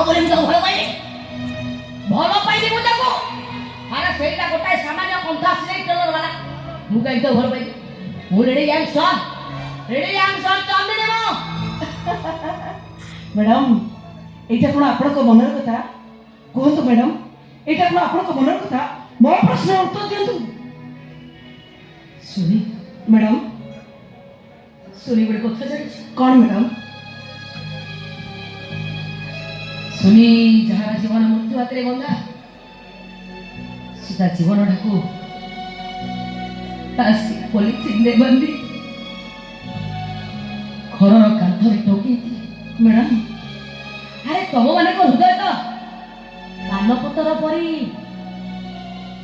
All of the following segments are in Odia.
ବୋଲି ମୁଁ ତାକୁ ଭଲ ପାଇଲି, ଭଲ ପାଇଲି ମୁଁ ତାକୁ। ଆରେ, ସେଇଟା ଗୋଟାଏ ସାମାନ୍ୟ କନ୍ଥା ସିଲେଇ ଟେଲର ବାଲା। ମୁଁ କାହିଁକି ତାକୁ ଭଲ ପାଇଲି? ମୁଁ ଲେଡି ଗ୍ୟାଙ୍ଗଷ୍ଟର, ଲେଡି ଗ୍ୟାଙ୍ଗଷ୍ଟର ଚାନ୍ଦିନୀ ମୁଁ। ମ୍ୟାଡ଼ାମ, ଏଇଟା କ'ଣ ଆପଣଙ୍କ ମନର କଥା? କୁହନ୍ତୁ ମ୍ୟାଡ଼ାମ, ଏଇଟା କ'ଣ ଆପଣଙ୍କ ମନର କଥା? ମୋ ପ୍ରଶ୍ନର ଉତ୍ତର ଦିଅନ୍ତୁ। ସୁନି। ମ୍ୟାଡ଼ାମ। ସୁନି, ଗୋଟେ କଥା ଜାଣିଛୁ? କ'ଣ ମ୍ୟାଡ଼ାମ? ସୁନି, ଯାହାର ଜୀବନ ମୃତ୍ୟୁ ହାତରେ ବନ୍ଧା, ସେ ତା ଜୀବନଟାକୁ ପ୍ଲାଷ୍ଟିକ ପଲିଥିନରେ ବାନ୍ଧି ଘରର କାନ୍ଥରେ ଟଙ୍ଗେଇଦିଏ। ମ୍ୟାଡ଼ାମ। ଆରେ, ତମ ମାନଙ୍କ ହୃଦୟ ତ ପାନପତର ପରି।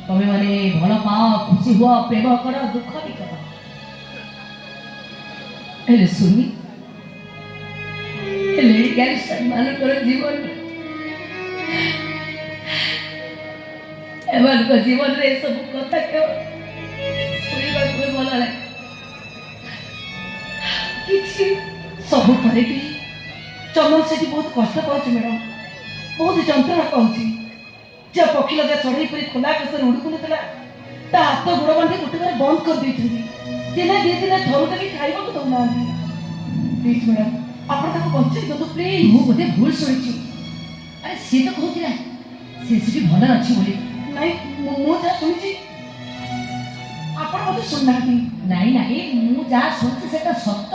ତମେ ମାନେ ଭଲ ପାଅ, ଖୁସି ହୁଅ, ପ୍ରେମ କର, ଦୁଃଖ ବି କର। ହେଲେ ସୁନି, ହେଲେ ମାନଙ୍କର ଜୀବନ, ଏମାନଙ୍କ ଜୀବନରେ ଏସବୁ କଥା କେବଳ ଶୁଣିବାକୁ ବି ଭଲ ଲାଗେ କିଛି। ସବୁ ପରେ ବି ଚନ୍ଦନ ସେଠି ବହୁତ କଷ୍ଟ ପାଉଛି ମ୍ୟାଡ଼ାମ, ବହୁତ ଯନ୍ତ୍ରଣା ପାଉଛି। ଯେ ପକ୍ଷୀ ଲଗା ଚଢ଼େଇ ପରି ଖୋଲା ଆକାଶରେ ଉଡ଼ି ବୁଲୁଥିଲା, ତା ହାତ ଗୋଡ଼ ବାନ୍ଧି ଗୋଟେ ଘରେ ବନ୍ଦ କରିଦେଇଛନ୍ତି। ଦିନେ ଦି ଦିନ ଥରୁଟେ ବି ଖାଇବାକୁ ଦଉନାହାନ୍ତି। ପ୍ଲିଜ ମ୍ୟାଡ଼ାମ, ଆପଣ ତାକୁ ବଞ୍ଚେଇ ଦିଅନ୍ତୁ ପ୍ଲିଜ। ମୁଁ ବୋଧେ ଭୁଲ ଶୁଣିଛି। ଆରେ, ସିଏ ତ କହୁଥିଲା ସେ ସେଠି ଭଲରେ ଅଛି ବୋଲି। ନାଇଁ, ମୁଁ ଯାହା ଶୁଣିଛି ଆପଣ ବୋଧେ ଶୁଣିନାହାନ୍ତି। ନାଇଁ ନାଇଁ, ମୁଁ ଯାହା ଶୁଣିଛି ସେଟା ସତ।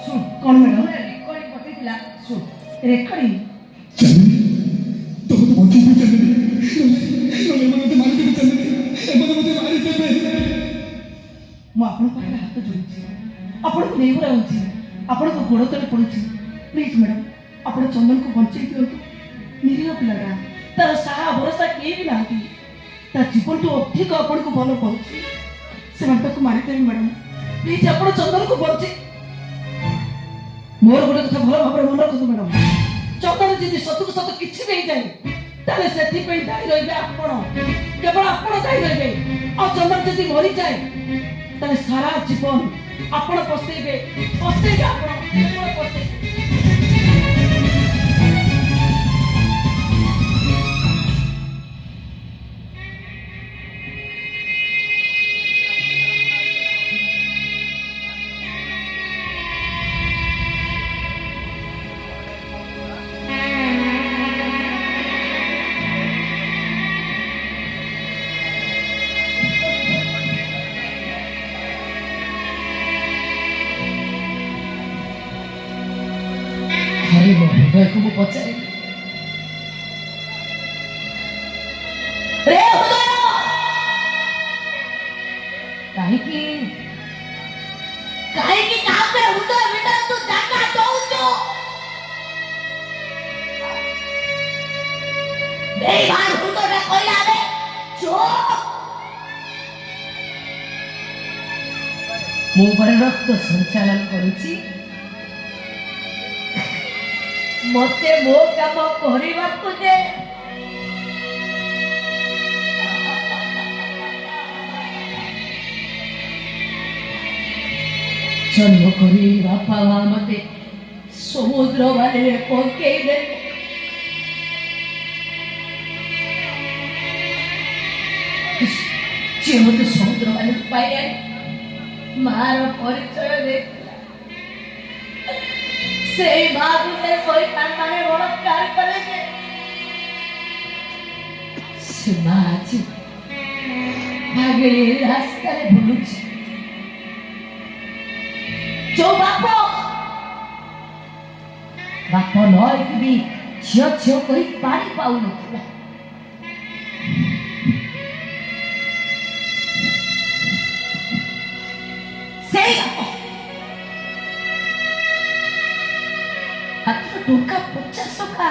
ଶୁଣ। କ'ଣ ମ୍ୟାଡ଼ାମ? ରେକର୍ଡିଂ ପଠେଇଥିଲା, ଶୁଣ। ରେକର୍ଡିଂ? ଚାନ୍ଦିନୀ, ତୁ ମତେ ବଞ୍ଚେଇବୁ ଚାନ୍ଦିନୀ। ନହେଲେ ଏମାନେ ମତେ ମାରିଦେବେ ଚାନ୍ଦିନୀ, ଏମାନେ ମତେ ମାରିଦେବେ। ମୁଁ ଆପଣଙ୍କ ପାଖରେ ହାତ ଯୋଡ଼ୁଛି, ଆପଣଙ୍କୁ ନେହୁରା ହେଉଛି, ଆପଣଙ୍କ ଗୋଡ଼ ତଳେ ପଡ଼ୁଛି। ପ୍ଲିଜ୍ ମ୍ୟାଡ଼ାମ, ଆପଣ ଚନ୍ଦନକୁ ବଞ୍ଚେଇ ଦିଅନ୍ତୁ। ନିରୀହ ପିଲାଟା, ତାର ସାହା ଭରସା କେହି ବି ନାହାନ୍ତି। ତା ଜୀବନଠୁ ଅଧିକ ଆପଣଙ୍କୁ ଭଲ ପାଉଛି। ସେମାନେ ତାକୁ ମାରିଦେବେ ମ୍ୟାଡ଼ାମ। ପ୍ଲିଜ୍, ଆପଣ ଚନ୍ଦନକୁ ବଞ୍ଚେଇ। ମୋର ଗୋଟେ କଥା ଭଲ ଭାବରେ ମନେ ରଖନ୍ତୁ ମ୍ୟାଡ଼ାମ, ଚନ୍ଦନ ଯଦି ସତକୁ ସତ କିଛି ବି ହେଇଯାଏ, ତାହେଲେ ସେଥିପାଇଁ ଦାୟୀ ରହିବେ ଆପଣ, କେବଳ ଆପଣ ଦାୟୀ ରହିବେ। ଆଉ ଚନ୍ଦନ ଯଦି ମରିଯାଏ, ତାହେଲେ ସାରା ଜୀବନ ଆପଣ ପସ୍ତେଇବେ, ପସ୍ତେଇବେ ଆପଣ, କେବଳ ପସ୍ତେଇବେ। ଥରେ ମୋ ହୃଦୟକୁ ମୁଁ ପଚାରିଲି, ରେ ହୃଦୟ, କାହିଁକି, କାହିଁକି କାହାକୁ ହୃଦୟ ଭିତରେ ତୁ ଜାଗା ଦଉଛୁ? ବେଇମାନ ହୃଦୟଟା କହିଲା, ଆରେ ଚୁପ୍, ମୁଁ ବଡ ରକ୍ତ ସଞ୍ଚାଳନ କରୁଛି, ମତେ ମୋ କାମ କରିବାକୁ ଦେ। ଜନ୍ମ କରି ବାପା ମା ମତେ ସମୁଦ୍ର ବାଲିରେ ପକେଇ ଦେଲେ। ଯିଏ ମତେ ସମୁଦ୍ର ବାଲିରୁ ପାଇ ଆଣି ମାର ପରିଚୟ ଦେଇଥିଲା, ସେଇ ମାକୁ ସେ ଶୈତାନ ମାନେ ବଳାତ୍କାର କଲେ ଯେ ସେ ମା ଆଜି ଭାଗିଳି ରାସ୍ତାରେ ବୁଲୁଛି। ଯୋଉ ବାପ, ବାପ ନ ହେଇକି ବି ଝିଅ ଝିଅ କହି ପାରି ପାଉନଥିଲା, ସେଇ ବାପ ମାତ୍ର ଟଙ୍କା 50 ଟଙ୍କା,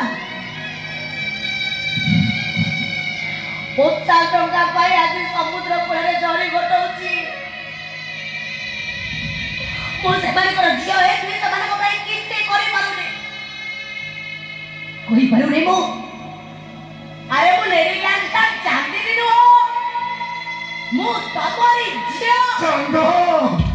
50 ଟଙ୍କା ପାଇଁ ଆଜି ସମୁଦ୍ର କୂଳରେ ଜରି ଗୋଟଉଛି। ମୁଁ ସେମାନଙ୍କର ଝିଅ ହେଇଥିଲି, ସେମାନଙ୍କ ପାଇଁ କିଛି କରିପାରୁନି, କହିପାରୁନି ମୁଁ। ଆରେ, ମୁଁ ଲେଡି ଗ୍ୟାଙ୍ଗଷ୍ଟର ଚାନ୍ଦିନୀ ନୁହଁ, ମୁଁ ତମରି ଝିଅ। ଚନ୍ଦନ।